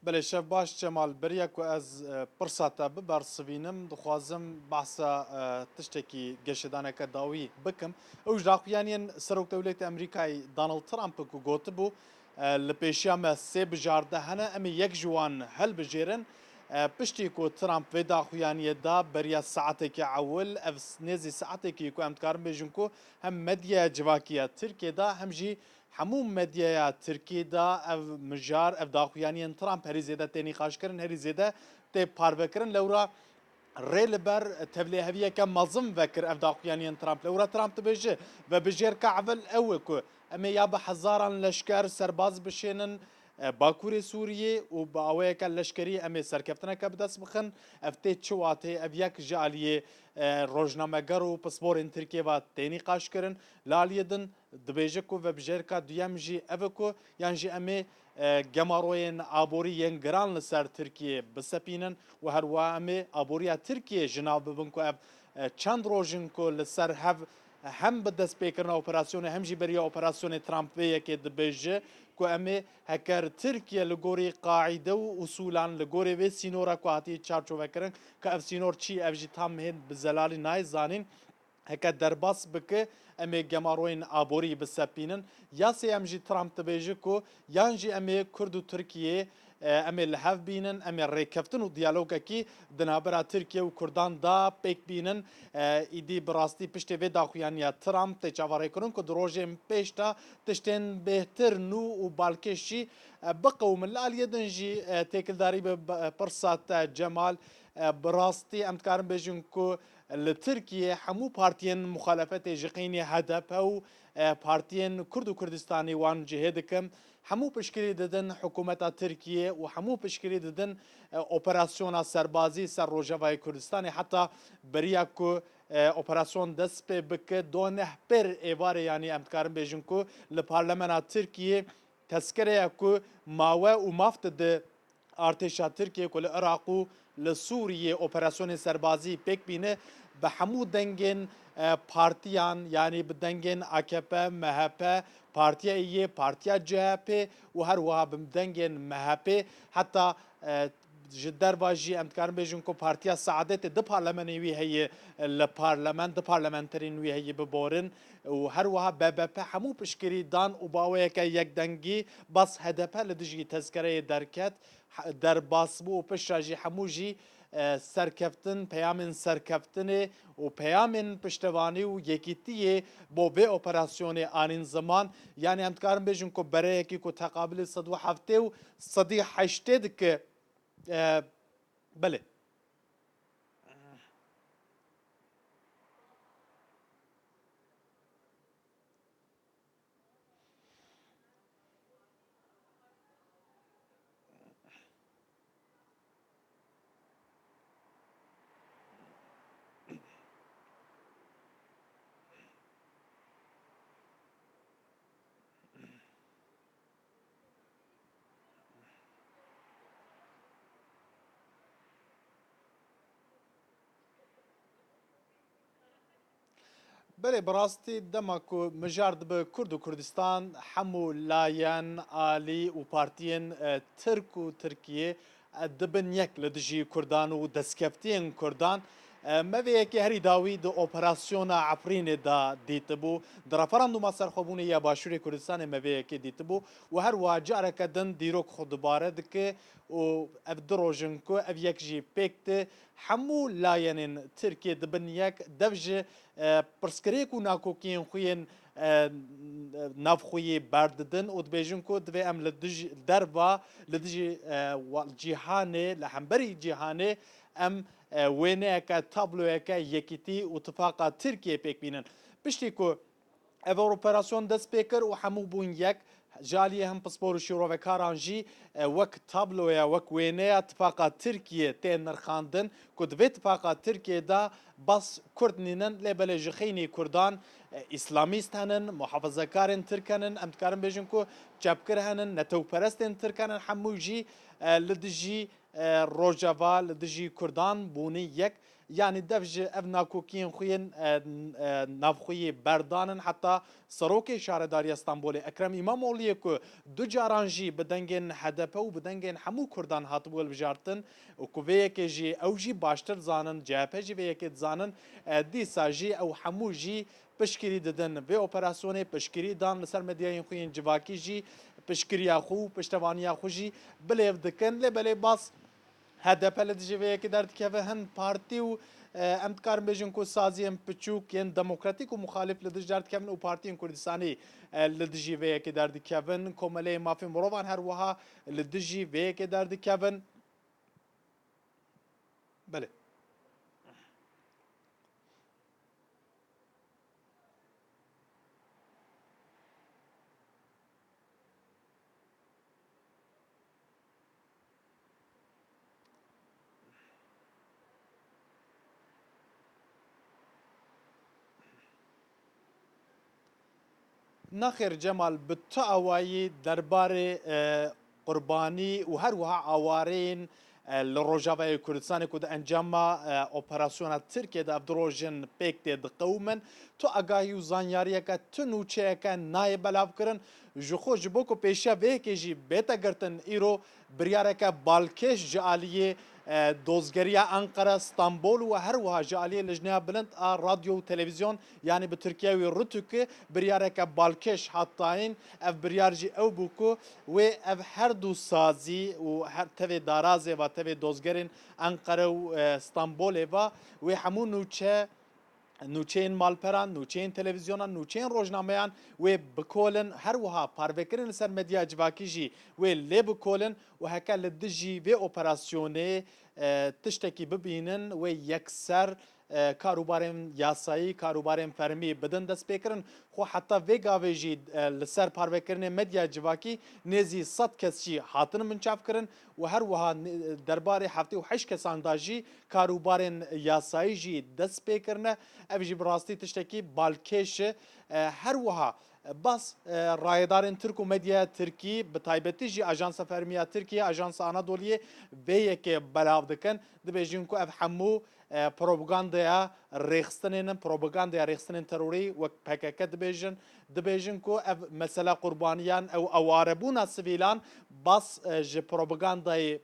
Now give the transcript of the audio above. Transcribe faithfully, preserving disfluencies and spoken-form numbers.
Belê, şev baş Cemal. Beriya ku ez, e, pirsa te bibersivînim, dixwazim behsa, e, tiştekî geşedaneke dawî bikim. Ew ji daxuyaniyên Serokdewletê Amerîkayê Donald Trump ku gotibû, e, li pêşiya me sê bijarde hene, em ê yek ji wan hilbijêrin. E, piştî ku Trump vê daxuyaniyê da, beriya saetekî ewil, ev s-, nêzî saetekî ku em dikarin bêjin ku hem medyaya civakî ya Tirkiyê da, hem jî hemû medyaya Tirkî da ev mijar, ev daxuyaniyên Trump herî zêde tê nîqaşkirin, herî zêde tê parvekirin. Lewra rê li ber tevliheviyeke mezin vekir ev daxuyaniyên Trump. Lewra Trump dibêje, vebijêrka evil ew e ku em ê ya bi hezaran leşker serbaz bişênin, e, Bakurê Sûriyê û bi awayeke leşkerî em ê serkeftineke bi dest bixin. Ev tê çi watê? Ev yek ji aliyê, e, rojnameger û pisporên Tirkiyê ve tê nîqaşkirin. Li aliyê din dibêje ku vebijêrka duyem jî ev e ku yan jî em ê, e, gemaroyên aborî yên giran li ser Tirkiyê bisepînin û her wiha em ê aboriya Tirkiyê ji nav bibin ku ev, e, çend roj in ku li ser hev hem bi destpêkirina operasyonê hem jî beriya operasyonê Trump vê yekê dibêje ku em ê heker Tirkiye li gorî qaîde û usûlan li gorî vê sînora ku hatiye çarçovekirin, ka ev sînor çi, ev jî tam hên bi zelalî nayê zanîn. Heke derbas bike, em ê gemaroyên aborî bisepînin. Ya sêyem jî Trump dibêje ku yan jî em ê Kurd û Tirkiyê, e, em ê li hev bînin, em ê rêkeftin û diyalogekî di navbera Tirkiye û Kurdan de pêk bînin. E, îdî bi rastî piştê vê daxuyaniya Trump tê çaverêkirin ku di rojên pêş de tiştên bêhtir, nû û balkêş jî, e, biqewimin. Li aliyê din jî, e, têkildarî bi, bi, pirsa te Cemal, e, bi rastî em dikarin bêjin ku li Tirkiyê hemû partiyên muxalefetê ji qînî H D P û, e, partiyên Kurd û Kurdistanî wan cihê dikin. Hemû piştgirî didin hikûmeta Tirkiyê û hemû piştgirî didin, e, operasyona serbazî ser Rojavayê Kurdistanê. Heta beriya ku, e, operasyon dest pê bike, do neh pêr êvarê, yanî em dikarin bêjin ku li parlemena Tirkiyê tezkereya ku mawe û maf dide artêşa Tirkiyê ku li Iraq û li Sûriyê operasyonên serbazî pêk bîne, bi hemû dengên, e, partiyan, yanî bi dengên A K P, M H P, Partiya Êyê, Partiya C H P û her wiha bi dengên M H P, heta, e, ji derva jî em dikarin bêjin ku Partiya Saadetê du parlamenên wî heye, e, li parlament, du parlamenterên wî heye biborin û her wiha B B P hemû piştgirî dan û bi awayeke yekdengî bas H D P li dijî tezkereyê derket. He-, derbas bû û piştre jî hemû jî, e, serkeftin, peyamên serkeftinê û peyamên piştevanî û yekîtiyê bo vê operasyonê anîn ziman. Yanî em dikarin bêjin ku bereyekî ku teqabilê sed û heftê û sedî heştê dike, e, belê. Belê, bi rastî dema ku mijar dibe Kurd û Kurdistan, hemû layen, alî û partiyên, e, Tirk û Tirkiyê, e, dibin yek li dijî Kurdan û destkeftiyên Kurdan. E, me vê yekê herî dawî di operasyona Efrînê de dîtibû. Di referandûma serxwebûnê ya Başûrê Kurdistanê me vê yekê dîtibû û her wiha careke din dîrok xwe dubare dike û ev du roj in ku ev yek jî pêk tê. Hemû layenên Tirkiyê dibin yek, dev ji, e, pirsgirêk û nakokiyên xwe yên, e, navxweyî berdidin û dibêjin ku divê em li dij-, derva, li dijî, e, wa-, cîhanê, li hemberî cîhanê em, e, wêneyeke, tabloyeke yekîtî û tifaqa Tirkiyê pêk bînin. Piştî ku ev operasyon dest pê kir û hemû bûn yek. Ji aliyê hin pispor û şîrovekaran jî, e, wek tabloya, wek wêneya tifaqa Tirkiyê tê nirxandin ku di vê tifaqa Tirkiyê de Bas Kurd nînin, lê belê ji xeynî Kurdan, e, îslamîst henin, muhafazakarên Tirk henin, em dikarin bêjin ku çepgir henin, netewperestên Tirk henin, hemû jî, e, li dijî, e, Rojava, li dijî Kurdan bûne yek. Yanî dev ji ev nakokiyên xwe yên, e, n-, e, navxweyî berdanin, heta Serokê Şaredariya Stenbolê Ekrem Îmamoğlu yê ku du caran jî bi dengên H D P û bi dengên hemû Kurdan hatibû hilbijartin û ku vê yekê jî ew jî baştir dizanin, C H P jî vê yekê dizanin, e, dîsa jî ew hemû jî piştgirî didin vê operasyonê, piştgirî dan li ser medyayên xwe yên civakî jî piştgiriya xwe û piştevaniya xwe jî bilêv dikin. Lê belê bas H D P li dijî vê yekê derdikeve, hin partî û, e, em dikarin bêjin ku saziyên piçûk yên demokratîk û muxalîf li dij derdikevin û partiyên Kurdistanî, e, li dijî vê yekê derdikevin. Komeleyê Mafên Mirovan her wiha li dijî vê yekê derdikevin. Belê. Naxêr Cemal, bi tu awayî derbarê, e, qurbanî û her wiha awareyên, e, li Rojavayê Kurdistanê ku di encama, e, operasyona Tirkiyê de ev du roj in pêk tê diqewimin, tu agahî û zanyariyeke, tu nûçeyeke nayê belavkirin. Ji xwe ji bo ku pêşiya vê yekê jî bête girtin, îro biryareke balkêş ji aliyê, e, dozgeriya Enqere, Stenbol û her wiha ji aliyê Lijneya Bilind a Radyo û Televîzyon, yanî bi Tirkiye wî RTÜK'ê biryareke balkêş hat tayîn. Ev biryar jî ew bû ku wê ev her du sazî û her tevê darazê ve, tevê dozgerên Enqere û, e, Stenbolê ve, wê hemû nûçe, nûçeyên malperan, nûçeyên televîzyonan, nûçeyên rojnameyan wê bikolin, her wiha parvekirin li ser medya civakî jî wê lê bikolin û heke li dijî vê operasyonê, e, tiştekî bibînin, wê yekser, e, karûbarên yasayî, karûbarên fermî bidin destpêkirin. Xwe heta vê gavê jî, e, li ser parvekirinê medya civakî nêzî sed kes jî hatin binçavkirin û her wiha ne-, derbarê heftê û heşt kesan de jî karûbarên yasayî jî dest pê kirine. Ev jî bi rastî tiştekî balkêş e. E, her wiha bas, e, rayedarên Tirk û medyaya Tirkî, bi taybetî jî Ajansa Fermî ya Tirkiyê, Ajansa Anadoliyê vê yekê belav dikin. Dibêjin ku ev hemû, e, propagandaya rêxistinên in, propagandaya rêxistinên terorî wek P K K dibêjin. Dibêjin ku ev mesela qurbaniyan, ew awarebûna sivîlan bas, e, ji propagandayê